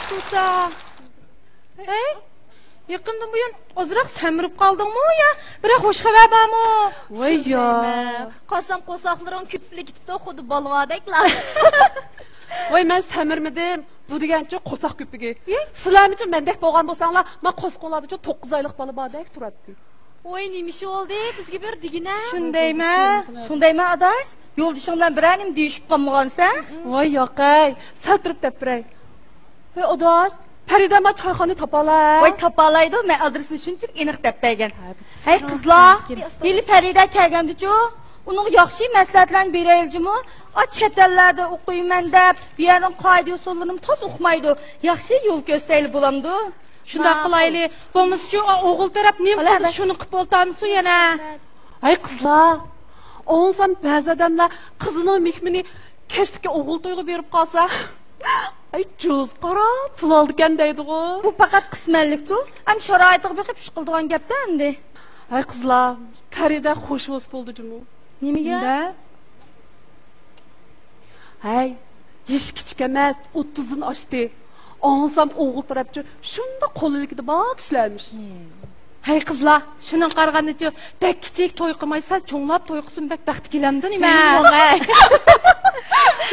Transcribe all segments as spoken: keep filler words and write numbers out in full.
تۇرسا. ھەي، يېقىندىن بۇيان ئازراق سەمرىپ قالدىڭمۇ يا بىرەر خوش خەۋەر بارمۇ؟ ۋاي يا. قارىسام قورساقلىرىڭ كۆپىيىپ كېتىپتۇ، خۇددى بالىۋاردەكلا. ۋاي، مەن سەمرىمىدىم. بۇ دېگەنچۇ قورساق كۆپۈكى. ئى؟ سىلەرمىچۇ مەندەك بولغان بولساڭلار، ما قورسىقىڭلاردىچۇ توققۇز ئايلىق بالا باردەك تۇراتتى. ۋاي، نېمە ئىش بولدى؟ بىزگە بىر دېگىنە. شۇندايمۇ؟ شۇندايمۇ ئاداش؟ يولدىشىڭ بىلەن بىرەر نېمە دېيىشىپ قالمىغانسەن؟ ۋاي ياقەي، سەل تۇرۇپ دەپ بېرەي. ھەي ئاداش، پەرىدە ما چايخانىنى تاپالاي. ۋاي تاپالايدۇ، مەن ئادرېسىنى شۇنچىلىك ئېنىق دەپ بەرگەن. ھەي قىزلار، ھېلى پەرىدە كەلگەندىچۇ ئۇنىڭغا ياخشى مەسلىھەتلەرنى بېرەيلى جۇمۇ. ئا، چەت ئەللەردە ئوقۇيمەن دەپ بۇ يەرنىڭ قائىدە ئۇسۇللىرىنى تازا ئۇقمايدۇ. ياخشى يول كۆرسەتەيلى بولامدۇ؟ شۇنداق قىلايلى. بولمىسىچۇ، ئا، ئوغۇل تەرەپ نېمە قىلدى، شۇنى قىلىپ ئولتۇرمىسۇن يەنە. ھەي قىزلار، ئاڭلىسام بەزى ئادەملەر قىزىنىڭ مېھمىنى كەچلىككە ئوغۇل تويىغا بېرىپ قالسا، ئەي جوز قارا پۇل ئالىدىكەن دەيدىغۇ. بۇ پەقەت قىسمەنلىكتۇ. ئەم شارائىتىغا بېقىپ ئىش قىلىدىغان گەپتە ئەمدى. ھەي قىزلار، پەرىدە خوش بولسا بولدى جۇمۇ. نېمىگە؟ ھەي، يېشى كىچىك ئەمەس، ئوتتۇزدىن ئاشتى. ئاڭلىسام ئوغۇل تەرەپچۇ شۇنداق قول ئىلكىدە بار كىشىلەرمىش. ھەي قىزلار، شۇنىڭغا قارىغاندىچۇ بەك كىچىك توي قىلماي سەل چوڭلاپ توي قىلسۇن بەك بەختكە كېلەمدۇ نېمە؟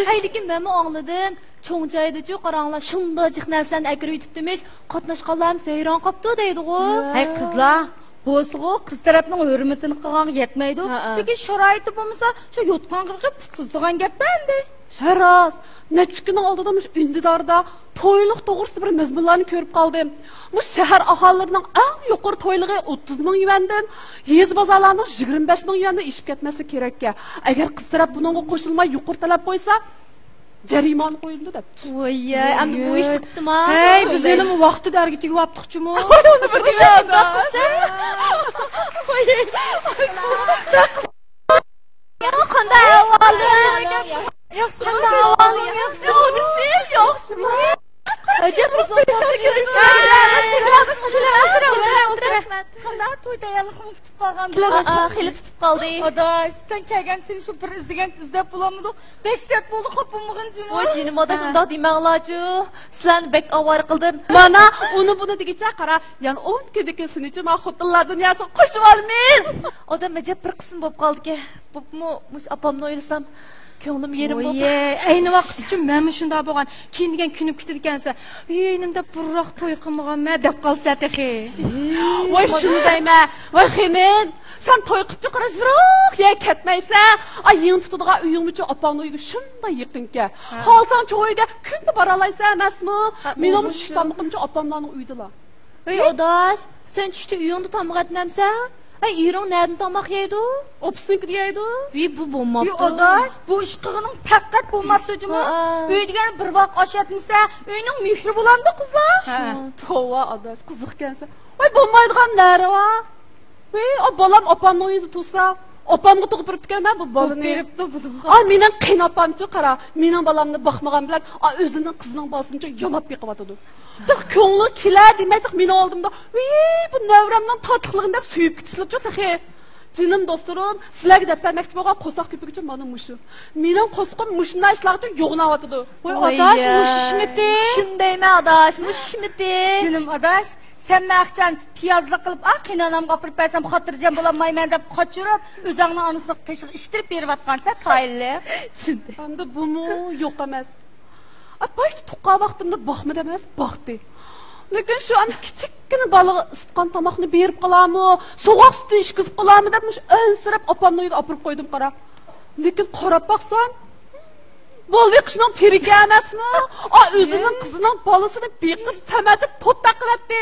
ھەي لېكىن مەنمۇ ئاڭلىدىم. چوڭ جايدىچۇ قاراڭلار، شۇنداق جىق نەرسىلەرنى ئەكىرىۋېتىپتىمىش، قاتناشقانلارمۇ ھەيران قاپتۇ دەيدىغۇ. ھەي قىزلار، بولسىغۇ، قىز تەرەپنىڭ ھۆرمىتىنى قىلغانغا يەتمەيدۇ. ھەئە. لېكىن شارائىتى بولمىسا، شۇ يوتقانغا بېقىپ پۇت توزىدىغان گەپتە ئەمدى. ھە راست، نەچچە كۈننىڭ ئالدىدا مۇشۇ ئۈندىداردا تويلۇق توغرىسىدا بىر مەزمۇنلارنى كۆرۈپ قالدىم. مۇشۇ شەھەر ئاھالىلىرىنىڭ ئەڭ يۇقىرى تويلۇقى ئوتتۇز مىڭ يۈەندىن، يېزا بازارلارنىڭ يىگىرمە بەش مىڭ يۈەندىن ئېشىپ كەتمەسلىكى كېرەككەن. ئەگەر قىز تەرەپ بۇنىڭغا قوشۇلماي يۇقىرى تەلەپ قويسا، جەرىمانە قويۇلىدۇ دەپتۇ. ۋوي، ئەمدى بۇ ئىش چىقىپتىما؟ ھەي، بىز ھېلىمۇ ۋاقتىدا ئەرگە تېگىۋاپتۇقچۇمۇ؟ ۋوي، ئۇنى بىر دېمەڭ. قانداق ئەھۋالىڭ؟ ياخشى. قانداق ئەھۋالىڭ؟ ياخشى. ياخشىمۇ؟ ئەجەب ئۇزۇن بولدى كۆرۈشمىگىلى. قانداق توي تەييارلىقىڭ پۈتۈپ قالغاندۇ؟ ئا، خېلى پۈتۈپ قالدى. ئاداش، سەن كەلگەن سېنى شۇ بىر ئىزدىگەنچە ئىزدەپ بولالمىدۇق. بەك سەت بولدى، خاپا بولمىغىن جۇمۇ. ۋاي جېنىم ئاداش، ھە. ئۇنداق دېمەڭلارچۇ. سىلەرنى بەك ئاۋارە قىلدىم. مانا، ئۇنى بۇنى دېگۈچە قارا، يەنە ئون كۈندىن كېيىن سېنىچۇ ما خوتۇنلار دۇنياسىغا قوشۇۋالىمىز. ئادەم ئەجەب بىر قىسىم بولۇپ قالدىكەن. بولۇپمۇ مۇشۇ ئاپامنى ئويلىسام، كۆڭلۈم يېرىم بولۇپ. ۋوي، ئەينى ۋاقىت ئۈچۈن مەنمۇ شۇنداق بولغان. كېيىن دېگەن كۆنۈپ كېتىدىكەنسەن. ئۆينىمدە بۇرراق توي قىلمىغانمەن دەپ قالسا تېخى. ۋاي شۇنى دەيمەن. ۋاي خېنىم، سەن توي قىپچۇ قارا يىراق يەرگە كەتمەيسەن. ئا، يېڭى تۇتىدىغان ئۆيۈڭمۇچۇ ئاپاڭنىڭ ئۆيىگە شۇنداق يېقىنكەن. ھە. خالىساڭ چوڭ ئۆيگە كۈندە بارالايسەن ئەمەسمۇ؟ ھە، مېنىڭمۇ چۈش تامىقىمچۇ ئاپاملارنىڭ ئۆيىدىلا. ۋەي ئاداش، سەن چۈشتە ئۆيۈڭدە تاماق ئەتمەمسەن؟ ھە، ئېرىڭ نەدىن تاماق يەيدۇ؟ ئاپىسىنىڭكىدە يەيدۇ. ۋىي، بۇ بولماپتۇ. ۋىي ئاداش، بۇ ئىش قىلغىنىڭ پەقەت بولماپتۇ جۇمۇ. ھە. ئۆيدىكىنى بىر ۋاق ئاش ئەتمىسە، ئۆينىڭ مېھرى بولامدۇ قىزلار؟ ھە. توۋا ئاداش، قىزىقكەنسەن. ۋاي بولمايدىغان نەرە بار. ۋىي، ئا، بالام ئاپامنىڭ ئۆيىدە تۇرسا، ئاپامغا تۇغۇپ بېرىپتىكەنمەن بۇ بالىنى. بېرىپتۇ بۇنىڭغا. ئا، مېنىڭ قېيىنئاپامچۇ قارا، مېنىڭ بالامنى باقمىغان بىلەن، ئا، ئۆزىنىڭ قىزىنىڭ بالىسىنىچۇ يالاپ بېقىۋاتىدۇ. تېخى كۆڭلى كېلە دېمەي، تېخى مېنىڭ ئالدىمدا، ۋىي، بۇ نەۋرەمنىڭ تاتلىقلىقىنى دەپ سۆيۈپ كېتىشلىكچۇ تېخى. جېنىم دوستلىرىم، سىلەرگە دەپ بەرمەكچى بولغان قورساق كۆپۈكىچۇ مانا مۇشۇ. مېنىڭ قورسىقىم مۇشۇنداق ئىشلارغىچۇ يوغىناۋاتىدۇ. ۋاي ئاداش، مۇشۇشمىتى؟ شۇندايمەن ئاداش، مۇشۇشمىتى؟ جېنىم ئاداش، سەن مەخچان پىيازلىق قىلىپ، ئا، قېينانامغا ئاپىرىپ بەرسەم خاتىرجەم بولالمايمەن دەپ قاچۇرۇپ، ئۆزۈڭنىڭ ئانىسىنىڭ قېشىغا ئىشتىرىپ بېرىۋاتقانسەن تايىنلىق. شۇنداق. ئەمدى بۇمۇ يوق ئەمەس. ئاپايچە تۇغقان ۋاقتىمدا باقمىدى ئەمەس، باقتى. لېكىن شۇ ئەمدى كىچىككىنە بالىغا ئىسسىتقان تاماقنى بېرىپ قالارمۇ، سوغۇق سۈتنى ئىچكۈزۈپ قالارمۇ دەپ مۇشۇ ئەنسىرەپ ئاپامنىڭ ئۆيىگە ئاپىرىپ قويدۇم قارا. لېكىن قاراپ باقسام، بولۇۋېقىشنىڭ پىرىكى ئەمەسمۇ؟ ئا، ئۆزىنىڭ قىزىنىڭ بالىسىنى بېقىپ، سەمەدىپ توپ تاقىۋەتتى.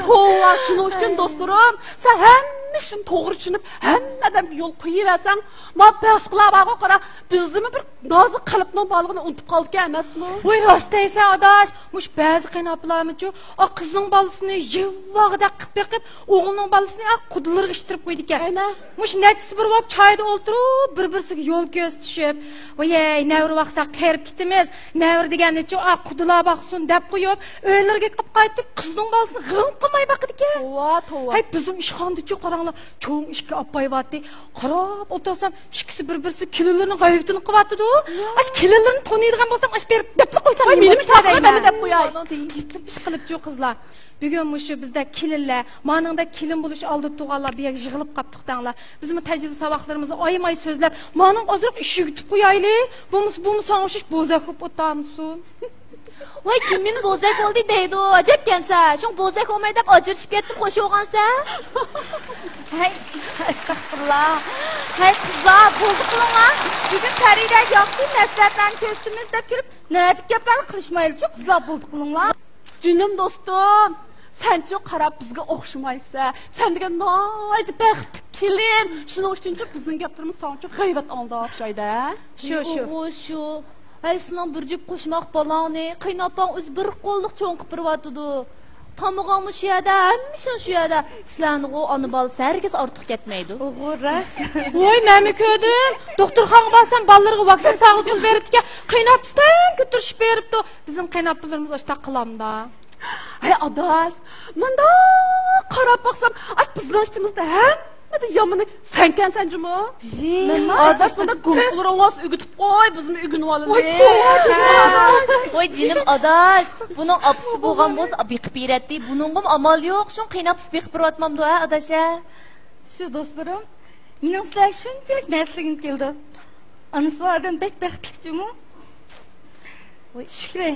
توۋا، شۇنىڭ ئۈچۈن دوستلىرىم، سەن ھەممە ئىشنى توغرا چۈشىنىپ، ھەممە ئادەمگە يول قويۇۋەرسەڭ، ما باشقىلار بارغۇ قارا، بىزدىمۇ بىر نازۇك قەلبنىڭ بارلىقىنى ئۇنتۇپ قالدىكەن ئەمەسمۇ؟ ۋوي، راست دەيسەن ئاداش، مۇشۇ بەزى قېيىنئاپىلارمۇچۇ، ئا، قىزنىڭ بالىسىنى يىۋاغىدەك قىلىپ بېقىپ، ئوغلىنىڭ بالىسىنى، ئا، قۇدىلىرىغا ئىتتىرىپ قويىدىكەن. ئەنە. مۇشۇ نەچچىسى بىر بولۇپ چايدا ئولتۇرۇپ، بىر-بىرسىگە يول كۆرسىتىشىپ، ۋايەي، نەۋرە باقساق قېرىپ كېتىمىز، نەۋرە دېگەننىچۇ، ئا، قۇدىلا باقسۇن دەپ قويۇپ، ئۆيلىرىگە ئاپىرىپ قايتىپ، قىزنىڭ بالىسىنى غەم قىلماي باقىدىكەن. توۋا، توۋا. ھەي، بىزمۇ ئىشخانىدىچۇ، قارا، چوڭ ئىككى ئاپاي بارتى. قاراپ ئولتۇرسام، ئىككىسى بىر-بىرسى كېلىنلىرىنىڭ غەيۋىتىنى قىلىۋاتىدۇ. ئاش كېلىنلىرىنى تونۇيدىغان بولسام، ئاش بېرىپ دەپلا قويسام، ۋاي، مېنىمۇ تازىلا مەن دەپ قوياي. ئىش قىلىپچۇ قىزلار. بۈگۈن مۇشۇ بىزدە كېلىنلەر، مانىڭدا كېلىن بولۇش ئالدىدا تۇرغانلار بۇ يەرگە يىغىلىپ قاپتۇق دەڭلار. بىزمۇ تەجرىبە ساۋاقلىرىمىزنى ئايىماي سۆزلەپ، مانىڭغا ئازراق ئىش يۈگۈتۈپ قويايلى. بولمىسا، بۇمۇ ساڭا ئوخشاش بوزەك بولۇپ ئولتۇرمىسۇن. ۋاي، كىم مېنى بوزەك بولدى دەيدۇ، ئەجەب ئىكەنسەن. شۇڭا بوزەك بولماي دەپ ئاجرىشىپ كەتتىم، خوش بولغانسەن. ھەي، ئەستەغپۇرۇللا. ھەي، قىزلار، بولدى قىلىڭلار. بۈگۈن پەرىدەگە ياخشى مەسلىھەتلەرنى كۆرسىتىمىز دەپ كېلىپ، نەدىكى گەپلەرنى قىلىشمايلىچۇ، قىزلار، بولدى قىلىڭلار. جېنىم دوستۇم، سەنچۇ قاراپ بىزگە ئوخشىمايسەن. سەن دېگەن ناھايىتى بەختلىك كېلىن. شۇنىڭ ئۈچۈنچۇ بىزنىڭ گەپلىرىمىز ساڭىچۇ غەيۋەت ئاڭلىدى ئوخشايدۇ، ھە؟ شۇ، شۇ. ئوغۇ، شۇ. ھەي، سېنىڭ بىر جۈپ قوشماق بالاڭنى قېيىنئاپاڭ ئۆزى بىر قوللۇق چوڭ قىلىپ بېرىۋاتىدۇ. تامىقىڭمۇ شۇ يەردە، ھەممە ئىشىڭ شۇ يەردە. سىلەرنىغۇ ئانا بالىسى ھەرگىز ئارتۇق كەتمەيدۇ. ئوغۇ، راست. ۋوي، مەنمۇ كۆردۈم. دوختۇرخانىغا بارسام، بالىلىرىغا ۋاكسىنا سالغۇزغىلى بېرىپتىكەن. قېيىنئاپىسى تەڭ كۆتۈرۈشۈپ بېرىپتۇ. بىزنىڭ قېيىنئاپىلىرىمىز ئاشتاق قىلامدا. ھەي ئاداش، مۇنداق قاراپ باقسام، ئاش بىزنىڭ ئىچىمىزدە ھەممىدىن يامىنى سەنكەنسەن جۇمۇ. مەنمۇ؟ ئاداش، مۇنداق گۇڭپۇلىرىڭ بولسا ئۆگىتىپ قوي، بىزمۇ ئۆگىنىۋالىلى. ۋاي، جېنىم ئاداش، بۇنىڭ ئاپىسى بولغان بولسا بېقىپ بېرەتتى. بۇنىڭغىمۇ ئامال يوق، شۇڭا قېيىنئاپىسى بېقىپ بېرىۋاتمامدۇ، ھە ئاداش، ھە؟ شۇ دوستلىرىم، مېنىڭ سىلەرگە شۇنچىلىك نەرسە دېگۈم كېلىدۇ. ئانىسى بار ئادەم بەك بەختلىك جۇمۇ. ۋاي. شۈكرى.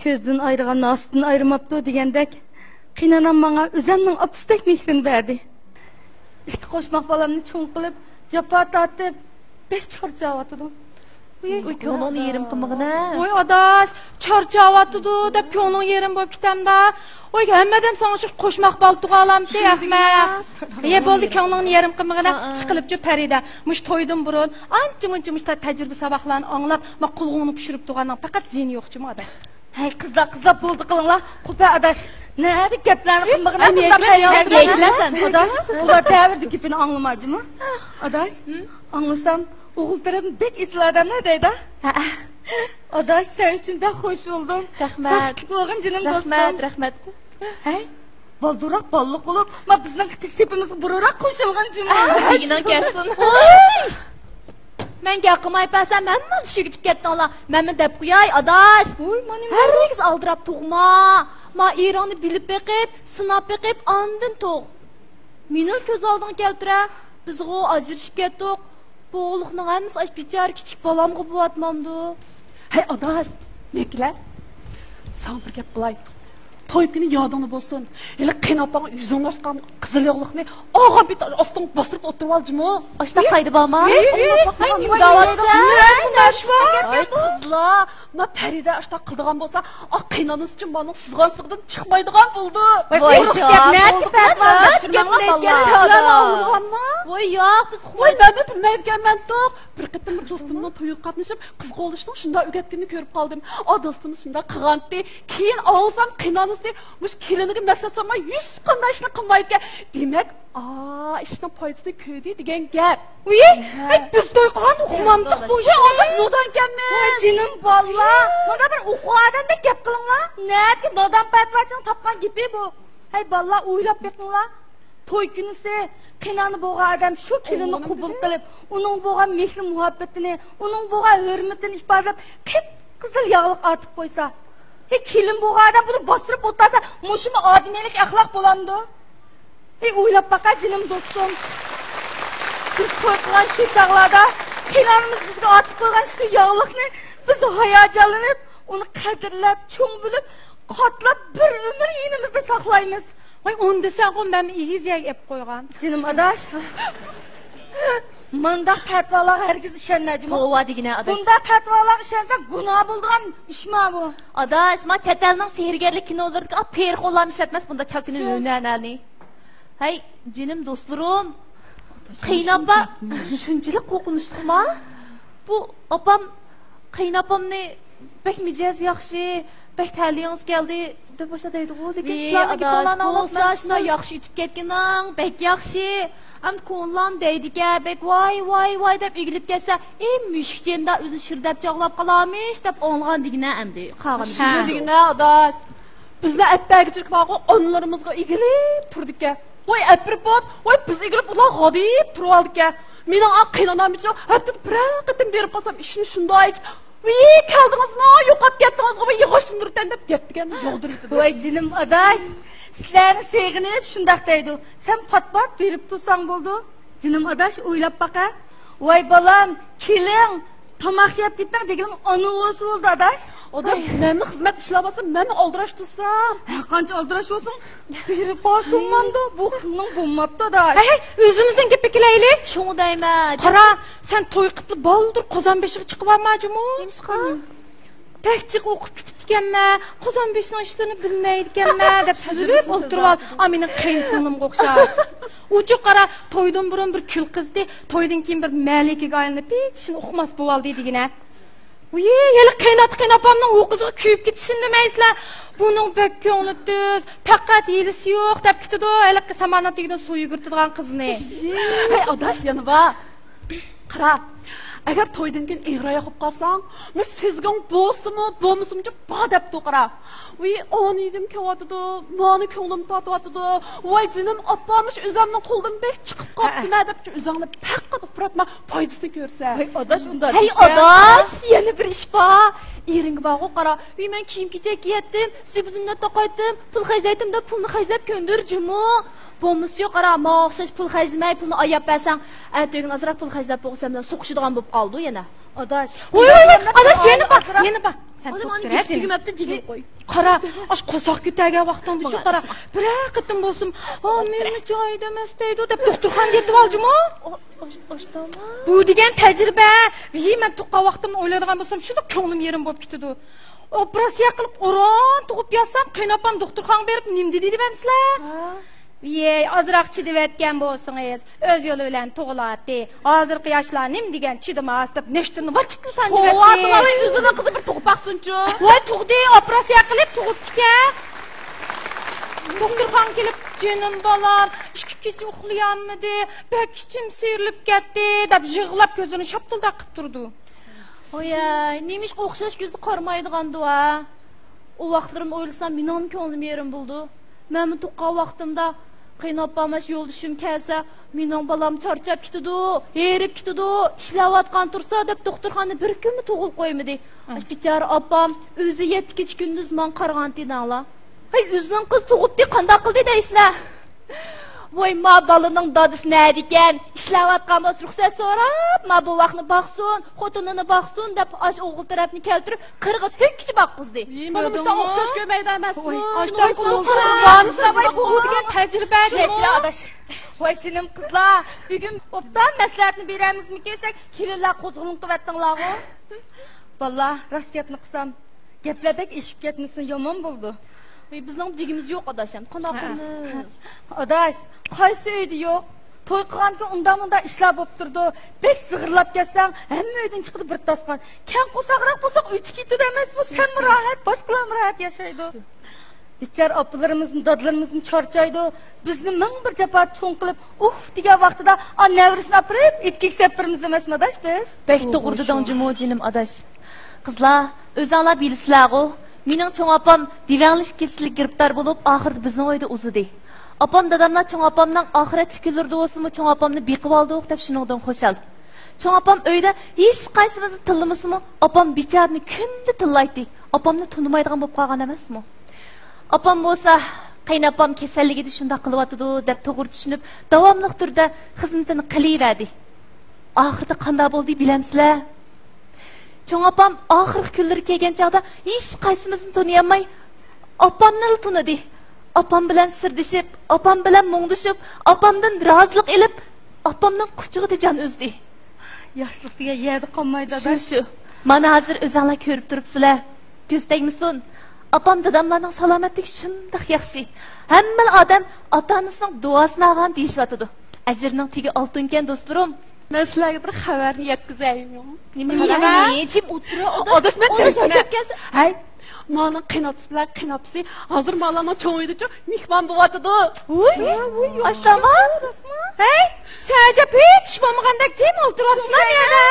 كۆزدىن ئايرىغان ناسىدىن ئايرىماپتۇ دېگەندەك، قېينانام ماڭا ئۆزەمنىڭ ئاپىسىدەك مېھرىنى بەردى. ئىككى قوشماق بالامنى چوڭ قىلىپ، جاپا تارتىپ، بەك چارچاۋاتىدۇ. ۋوي، كۆڭلۈڭنى يېرىم قىلمىغىنە. ۋوي ئاداش، چارچاۋاتىدۇ دەپ كۆڭلۈڭ يېرىم بولۇپ كېتەمدا. ۋوي، ھەممە ئادەم ساڭا شۇ قوشماق بالا تۇغالامتى، ئەخمەق. يە، بولدى، كۆڭلۈڭنى يېرىم قىلمىغىنە. ئىشقىلىپچۇ پەرىدە، مۇشۇ تويدىن بۇرۇن ئانچە-مۇنچە مۇشۇ تەجرىبە ساۋاقلارنى ئاڭلاپ، ما قۇلىقىڭنى پۇشۇرۇپ تۇرغاننىڭ پەقەت زىيىنى يوقچۇمۇ ئاداش؟ ھەي قىزلار، قىزلار، بولدى قىلىڭلار. قوپە ئاداش، نەدە گەپلەرنى قىلمىغىن، ئاداش، ئۇلار دەۋردە گېپىنى ئاڭلىمايدىمۇ؟ ئاداش، ئاڭلىسام ئوغۇل تەرەپنى بەك ئېسىل ئادەملەر دەيدۇ. ھەئە. ئاداش، سەن ئۈچۈن بەك خوش بولدۇم. رەھمەت. بەختلىك بولغىن جېنىم دوستۇم. رەھمەت، رەھمەت. ھەي، بالدۇرراق بالىلىق بولۇپ، ما بىزنىڭ قېتىش سېپىمىزغا بۇرۇنراق قوشۇلغىن جېنىم. دېگىنىڭ كەلسۇن. مەن گەپ قىلماي بەرسەم، ھەممىڭلار چۈشۈپ كېتىڭلار. مەنمۇ دەپ قوياي، ئاداش. ۋوي، مانا ھەرگىز ئالدىراپ تۇغما. ما ئېرىڭنى بىلىپ بېقىپ، سىناپ بېقىپ، ئاندىن تۇغ. مېنىلا كۆز ئالدىڭغا كەلتۈرە. بىزغۇ ئاجرىشىپ كەتتۇق. بۇ ئوغۇللۇقنىڭ ھەممىسى ئاش بىچارە كىچىك بالامغا بولۇۋاتمامدۇ؟ ھەي ئاداش، نەكىلە، ساڭا بىر گەپ قىلاي. توي كۈنى يادىڭدا بولسۇن. ھېلى قېيىنئاپاڭغا يۈزۈڭنى ئاچقان قىزىل ياغلىقنى ئالغان پېتى ئاستىڭغا باستۇرۇپ ئولتۇرۇۋال جۇمۇ. ئاشتاق قايدا بارما؟ ۋاي، ۋاي، ۋاي، نېمە دەۋاتىسەن؟ ئاي قىزلار، ما پەرىدە ئاشتاق قىلىدىغان بولسا، ئا قېيىنئانىسى ئۈچۈن مانىڭ سىزغان سىغدىن چىقمايدىغان بولدى. ۋاي، قۇرۇق گەپ، نەدىكى پەتىۋا؟ سىلەرمۇ ئاڭلىمىغانما؟ ۋاي، ياق، بىز، ۋاي، مەنمۇ بىلمەيدىكەنمەن توق. بىر قېتىم بىر دوستۇمنىڭ تويىغا قاتنىشىپ، قىز قوغلىشىنىڭ شۇنداق ئۆگەتكىنىنى كۆرۈپ قالدىم. ئا، دوستۇمىز شۇنداق قىلغانتى. كېيىن ئاڭلىسام، قېيىنئانىسى مۇشۇ كېلىنىگە مەسلىھەت سورىماي ھېچقانداق ئىشنى قىلمايدىكەن. دېمەك، ئا، ئىشنىڭ پايدىسىنى كۆردى دېگەن گەپ. ۋىي، ھەي، بىز توي قىلغاندا ئۇقمامدۇق بۇ ئىشنى. ئاداش نودان ئىكەنمىز. ۋاي جېنىم باللا، مانا بىر ئوقۇغان ئادەمدەك گەپ قىلىڭلار. نەدىكى نادان پەتىۋاچىنىڭ تاپقان گېپى بۇ؟ ھەي باللا، ئويلاپ بېقىڭلار. توي كۈنىسى قېيىنئانا بولغان ئادەم شۇ كېلىننى قوبۇل قىلىپ، ئۇنىڭغا بولغان مېھرى مۇھەببىتىنى، ئۇنىڭغا بولغان ھۆرمىتىنى ئىپادىلەپ، قىپقىزىل ياغلىق ئارتىپ قويسا، ھېي، كېلىن بولغان ئادەم بۇنى باستۇرۇپ ئولتۇرسا، مۇشۇمۇ ئادىمىيلىك ئەخلاق بولامدۇ؟ ھېي، ئويلاپ باقە، جېنىم دوستۇم. بىز توي قىلغان شۇ چاغلاردا قېيىنئانىمىز بىزگە ئارتىپ قويغان شۇ ياغلىقنى بىز ھاياجانلىنىپ، ئۇنى قەدىرلەپ، چوڭ بىلىپ، قاتلاپ بىر ئۆمۈر يېنىمىزدا ساقلايمىز. ۋاي، ئۇنى دېسەڭغۇ، مەنمۇ ئېگىز يەرگە ئېلىپ قويغان. جېنىم ئاداش، مانداق پەتىۋالارغا ھەرگىز ئىشەنمە، جۇمۇ. توۋا دېگىنە، ئاداش. بۇنداق پەتىۋالارغا ئىشەنسەڭ، گۇناھ بولىدىغان ئىشما بۇ. ئاداش، ما چەت ئەلنىڭ سېھىرگەرلىك كىنولىرىدىكى ئا پېرى قوللارمۇ ئىشلەتمەس بۇنداق چاكىنا ھۈنەرلەرنى. ھەي، جېنىم دوستلىرىم، قېيىنئاپا شۇنچىلىك قورقۇنچلۇقما؟ بۇ ئاپام، قېيىنئاپامنى بەك مىجەزى ياخشى، بەك تەلىيىڭىز كەلدى دەپ باشلاپ دەيدىغۇ، لېكىن سىلەرنىڭ گېپىڭلارنى ئاڭلاپ مەن شۇنداق ياخشى ئۆتۈپ كەتكىنىڭ بەك ياخشى. ئەمدى كونىلام دەيدىكەن، بەك ۋاي، ۋاي، ۋاي دەپ ئېگىلىپ كەتسە، ئى مۈشۈك جېنىدا ئۆزىنى شىردەپ چاغلاپ قالارمىش دەپ ئاڭلىغان دېگىنە ئەمدى. قالغان شۇ دېگىنە ئاداش. بىزنىڭ ئەپپەگىچىلىك بارغۇ، ئانىلىرىمىزغا ئېگىلىپ تۇرىدىكەن. ۋاي ئەپىرىپ بوپ، ۋاي بىز ئېگىلىپ ئۇلار غادىيىپ تۇرۇۋالىدىكەن. مېنىڭ ئا قېينانامچۇ ھەپتىدە بىرەر قېتىم بېرىپ قالسام ئىشىنى شۇنداق ئېچىپ، ۋىي كەلدىڭىزمۇ، يوقاپ كەتتىڭىزغۇ، ۋىي ياغاچ سۇندۇرىتەن دەپ دەپتىكەن ياغدۇرۇۋېتىدۇ. ۋاي جېنىم ئاداش، سىلەرنى سېغىنىپ شۇنداق دەيدۇ. سەن پات-پات بېرىپ تۇرساڭ بولىدۇ. جېنىم ئاداش ئويلاپ باقە. ۋاي بالام، كېلىڭ، تاماق يەپ كېتىڭ دېگىنىڭ ئانا بولسا بولدى ئاداش. ئاداش، مەنمۇ خىزمەت ئىشلەپ ئالسام، مەنمۇ ئالدىراش تۇرسام. ھە، قانچە ئالدىراش بولسۇڭ، بېرىپ بارسۇن ماندۇ، بۇ خىلنىڭ بولماپتۇ ئاداش. ھەي، ھەي، ئۆزىمىزنىڭ گېپىگە كېلەيلى. شۇڭا دەيمەن. قارا، سەن توي قىپلا بالدۇر قازان بېشىغا چىقىۋالما جۇمۇ. نېمىشقا؟ بەك جىق ئوقۇپ كېتىپتىكەنمەن، قازان بېشىنىڭ ئىشلىرىنى بىلمەيدىكەنمەن دەپ سۈزۈلۈپ ئولتۇرۇۋال. ئا، مېنىڭ قېيىنسىڭلىمغا ئوخشاش. ئۇچۇ قارا، تويدىن بۇرۇن بىر كۈل قىزىتى، تويدىن كېيىن بىر مەلىكىگە ئايلىنىپ، ھېچ ئىشنى ئۇقماس بوۋالدى دېگىنە. ۋىي، ھېلى قېيىنئاتا قېيىنئاپامنىڭ ھوققىسىغا كۆيۈپ كېتىشىنى دېمەيسىلەر. بۇنىڭ بەك كۆڭلى تۈز، پەقەت ھىيلىسى يوق دەپ كېتىدۇ، ھېلىقى ساماننىڭ تېگىدىن سۇ يۈگۈرتىدىغان قىزنى. ھەي ئاداش، يەنە بار. قارا، ئەگەر تويدىن كېيىن ئېغىر ئاياق بولۇپ قالساڭ، مۇشۇ سېزگۈڭ بولسىمۇ، بولمىسىمۇ بار دەپتۇ قارا. ۋىي، ئانى يېگۈم كېلىۋاتىدۇ، مانا كۆڭلۈم تارتىۋاتىدۇ. ۋاي جېنىم ئاپا، مۇشۇ ئۆزۈمنىڭ قولىدىن بەك چىقىپ قاپتىمەن دەپ، شۇ ئۆزۈڭنى پەقەت ئۇپراتما، پايدىسىنى كۆرسە. ۋاي ئاداش، ئۇنداق ھەي دېسەم. ئاداش، يەنە بىر ئىش بار. ئېرىڭگە بارغۇ قارا. ۋىي، مەن كىيىم-كېچەك كىيەتتىم، زىبۇدۇننى تاقايتتىم، پۇل خەجلەيتتىم دەپ پۇلنى خەجلەپ كۆندۈر جۇمۇ. بولمىسا يوق، قارا، ماڭا ئوخشاش پۇل خەجلىمەي، پۇلنى ئاياپ بەرسەڭ، ئەتىگۈن ئازراق پۇل خەجلەپ بولغۇسەن بىلەن سوقۇشىدىغان بولۇپ قالىدۇ يەنە. ئاداش، ۋوي، ۋوي، ۋوي، ئاداش، يەنە بار، يەنە بار. سەن توختىرە، جېنىم. قارا، ئاش قورساق كۆتەرگەن ۋاقتىڭدا چۇ قارا، بىرەر قېتىم بولسۇن، ئا، مېنى جايىدا ئەمەس دەيدۇ دەپ دوختۇرخانىغا يېتىۋال جۇمۇ. بۇ دېگەن تەجرىبە. ۋىي، مەن تۇغقان ۋاقتىمنى ئويلايدىغان بولسام، شۇنداق كۆڭلۈم يېرىم بولۇپ كېتىدۇ. ئوپېراتسىيە قىلىپ ئوران تۇغۇپ ياتسام، قېيناپام دوختۇرخانىغا بېرىپ نېمە دېدى دەيمەن دېسىلە؟ ۋىي، ئازراق چىدىۋەتكەن بولسىڭىز، ئۆز يولى بىلەن تۇغۇلاتتى. ھازىرقى ياشلار نېمە دېگەن چىدىماس دەپ نەشتىرىنى ۋاچىتلا ساندۇرۇۋەتتى. ۋاي، ئۆزىنىڭ قىزى بىر تۇغۇپ باقسۇنچۇ. ۋاي، تۇغدى، ئوپېراتسىيە قىلىپ تۇغۇپتىكەن. دوختۇرخانىغا كېلىپ، جېنىم بالام، ئىككى كېچە ئۇخلىيالمىدى، بەك ئىچىم سىيرىلىپ كەتتى دەپ يىغلاپ كۆزلىرىنى شاپتۇلداق قىپ تۇرىدۇ. ۋاي، نېمىشقا ئوخشاش كۆزدە قارىمايدىغاندۇ ھە؟ ئۇ ۋاقىتلىرىمنى ئويلىسام، مېنىڭمۇ كۆڭلۈم يېرىم بولىدۇ. مەنمۇ تۇغقان ۋاقتىمدا قېيىنئاپام ئاشۇ يولدىشىم كەلسە، مېنىڭ بالام چارچاپ كېتىدۇ، ھېرىپ كېتىدۇ، ئىشلەۋاتقان تۇرسا دەپ دوختۇرخانىدا بىر كۈنمۇ تۇغۇلۇپ قويمىدى. ئاشۇ بىچارە ئاپام ئۆزى يەتتە كېچە كۈندۈز ماڭا قارىغانتى دەڭلار. ھەي، ئۆزىنىڭ قىزى تۇغۇپتى، قانداق قىلدى دەيسىلەر؟ ۋاي، ما بالىنىڭ دادىسى نەدىكەن؟ ئىشلەۋاتقان بولسا رۇخسەت سوراپ، ما بوۋاقنى باقسۇن، خوتۇنىنى باقسۇن دەپ ئاشۇ ئوغۇل تەرەپنى كەلتۈرۈپ، قىرىغا تۆت كېچە باققۇزدى. مانا مۇشۇنداق ئوخشاش كۆرمەيدۇ ئەمەسمۇ؟ ئاشۇنداق بولۇشى بۇ دېگەن تەجرىبە جۇمۇ. ۋاي جېنىم قىزلار، بۈگۈن ئوبدان مەسلىھەتنى بېرەمىزمىكىن دېسەك، كېلىنلەر قوزغىلىڭ قىلىۋەتتىڭلارغۇ. بالىلار، راست گەپنى قىلسام، گەپلەر بەك ئېشىپ كەتمىسۇن، يامان بولىدۇ. ۋەي، بىزنىڭ دېگىمىز يوق ئاداش، ئەمدى قانداق قىلىمىز؟ ئاداش، قايسى ئۆيدە يوق؟ توي قىلغاندىكىن ئۇنداق-مۇنداق ئىشلار بولۇپ تۇرىدۇ. بەك زىغىرلاپ كەتسەڭ، ھەممە ئۆيدىن چىقىدۇ بىر تاسقان. كەڭ قورساقراق بولساق ئۆتۈپ كېتىدۇ ئەمەسمۇ؟ سەنمۇ راھەت، باشقىلارمۇ راھەت ياشايدۇ. بىچارە ئاپىلىرىمىزمۇ، دادىلىرىمىزمۇ چارچايدۇ. بىزنى مىڭ بىر جاپا چوڭ قىلىپ، ئۇھ دېگەن ۋاقتىدا، ئا، نەۋرىسىنى ئاپىرىپ، ئېتىكىگە سېلىپ بېرىمىز ئەمەسمۇ ئاداش بىز؟ بەك توغرا دېدىڭ جۇمۇ جېنىم ئاداش. قىزلار، ئۆزەڭلار بىلىسىلەرغۇ، مېنىڭ چوڭ ئاپام دېۋەڭلىشىش كېسىلىگە گىرىپتار بولۇپ، ئاخىرىدا بىزنىڭ ئۆيدە ئۇزىدى. ئاپام داداملار چوڭ ئاپامنىڭ ئاخىرەتلىك كۈنلىرىدە بولسىمۇ، چوڭ ئاپامنى بېقىۋالدۇق دەپ شۇنىڭدىن خۇشال. چوڭ ئاپام ئۆيدە ھېچقايسىمىزنى تىللىمىسىمۇ، ئاپام بىچارىنى كۈندە تىللايتتى. ئاپامنى تونۇمايدىغان بولۇپ قالغان ئەمەسمۇ؟ ئاپام بولسا، قېيىنئاپام كېسەللىكىدە شۇنداق قىلىۋاتىدۇ دەپ توغرا چۈشىنىپ، داۋاملىق تۈردە خىزمىتىنى قىلىۋەردى. ئاخىرىدا قانداق بولدى بىلەمسىلەر؟ چوڭ ئاپام ئاخىرقى كۈنلىرى كەلگەن چاغدا ھېچقايسىمىزنى تونۇيالماي، ئاپامنىلا تونۇدى. ئاپام بىلەن سىردىشىپ، ئاپام بىلەن مۇڭدىشىپ، ئاپامدىن رازىلىق ئېلىپ، ئاپامنىڭ قۇچىقىدا جان ئۈزدى. ياشلىق دېگەن يەردە قالمايدۇ، شۇ، ئاداش. شۇ. مانا ھازىر ئۆزەڭلار كۆرۈپ تۇرۇپسىلەر. كۆز تەگمىسۇن. ئاپام داداملارنىڭ سالامەتلىكى شۇنداق ياخشى. ھەممىلا ئادەم ئاتا-ئانىسىنىڭ دۇئاسىنى ئالغان دېيىشىۋاتىدۇ. ئەجرىنىڭ تېگى ئالتۇنكەن، دوستلىرىم. مەن سىلەرگە بىر خەۋەرنى يەتكۈزەي. نېمە خەۋەر؟ جىم ئولتۇر، ئاداش، ئاداش، مەن ئاداش، تەشنە. ھەي، مانا قېيىنئاتىسى بىلەن قېيىنئاپىسى ھازىر مالارنىڭ چوڭ ئۆيىدىچۇ مېھمان بولۇۋاتىدۇ. ۋۇي، ۋۇي، ئاشتاما. ھەي، سەن ئەجەب ھېچ ئىش بولمىغاندەك جىم ئولتۇرۇۋاتىسىلەر يەنە.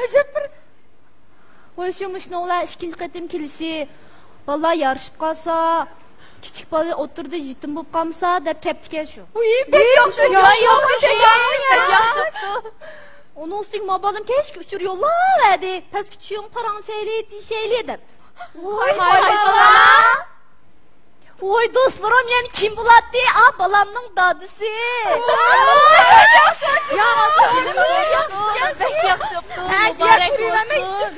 ئەجەب بىر. ۋاي، شۇ مۇشۇنىڭ بىلەن ئىككىنچى قېتىم كېلىشى. بالىلار يارىشىپ قالسا، كىچىك بالا ئوتتۇرىدا يېتىم بولۇپ قالمىسا دەپ كەپتىكەن شۇ. ۋۇي، بەك ياخشى، ياخشى، ياخشى، ياخشى. ئۇنىڭ ئۈستىگە ما بالام كەچكە ئۇچۇر يوللاۋەردى. پەسكە چۈشۈڭ، پاراڭلىشايلى، دېيىشەيلى دەپ. ۋاي، ۋاي، ۋاي. ۋاي دوستلىرىم، يەنە كىم بولاتتى؟ ئا، بالامنىڭ دادىسى. ياخشى، بەك ياخشى بوپتۇ. مۇبارەك بولسۇن.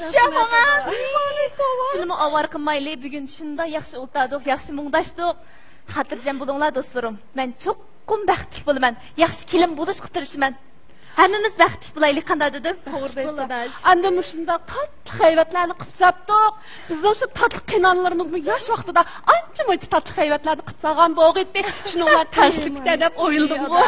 سىلىمۇ ئاۋارە قىلمايلى، بۈگۈن شۇنداق ياخشى ئولتۇردۇق، ياخشى مۇڭداشتۇق. خاتىرجەم بولۇڭلار دوستلىرىم، مەن چوقۇم بەختلىك بولىمەن، ياخشى كېلىن بولۇشقا تىرىشىمەن. ھەممىمىز بەختلىك بولايلى، قانداق دېدىم؟ توغرا دەيسىز. ئەمدى مۇشۇنداق تاتلىق غەيۋەتلەرنى قىلىپ ساپتۇق. بىزنىڭ شۇ تاتلىق قېينانىلىرىمىزمۇ ياش ۋاقتىدا ئانچە-مۇنچە تاتلىق غەيۋەتلەرنى قىلىپ سالغان بولغىيتتى. شۇنىڭ بىلەن تەرسلىككەن دەپ ئويلىدىمغۇ.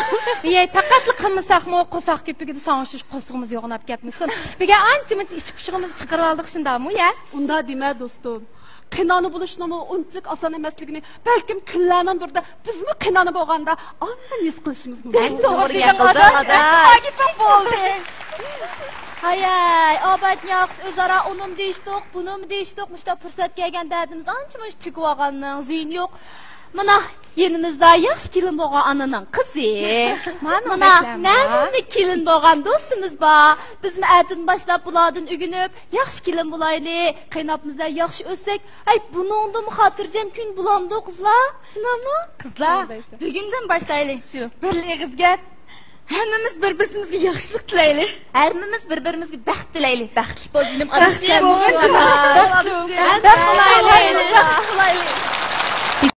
ۋىي، پەقەتلا قىلمىساقمۇ، قورساق كۆپۈكىدە ساڭا ئوخشاش قورسىقىمىز يوغىناپ كەتمىسۇن. بۈگۈن ئانچە-مۇنچە ئىچ پۇشۇقىمىزنى چىقىرىۋالدۇق، شۇنداقمۇ يا؟ ئۇنداق دېمە، دوستۇم. قېينانا بولۇشنىڭمۇ ئۇنچىلىك ئاسان ئەمەسلىكىنى بەلكىم كۈنلەرنىڭ بىرىدە بىزمۇ قېينانا بولغاندا ئاندىن ھېس قىلىشىمىز مۇمكىن. بەك توغرا گەپ، ئاداش. ئاداش. ھاي، ھاي، ئابايتىن ياقىسى ئۆزئارا ئۇنىمۇ دېيىشتۇق، بۇنىمۇ دېيىشتۇق. مۇشۇنداق پۇرسەت كەلگەن دەردىمىز ئانچە-مۇنچە تۈگىۋالغاننىڭ زىيىنى يوق. مانا، يېنىمىزدا ياخشى كېلىن بولغان ئانىنىڭ قىزى. مانا، مانا، نەملىك كېلىن بولغان دوستىمىز بار. بىزمۇ ئەتىدىن باشلاپ بۇلاردىن ئۆگىنىپ، ياخشى كېلىن بولايلى، قېيناپمىز دە ياخشى ئۆتسەك، ئەي، بۇنىڭدىنمۇ خاتىرجەم كۈن بولامدۇ، قىزلار؟ شۇنداقمۇ؟ قىزلار، بۈگۈندىن باشلايلى. شۇ. بىر ئېغىز گەپ. ھەممىمىز بىر-بىرىمىزگە ياخشىلىق تىلەيلى. ھەممىمىز بىر-بىرىمىزگە بەخت تىلەيلى. بەختلىك بول، جېنىم ئانىسى. بەختلىك بول. بەختلىك بول. بەخت تىلەيلى. بەخت تىلەيلى.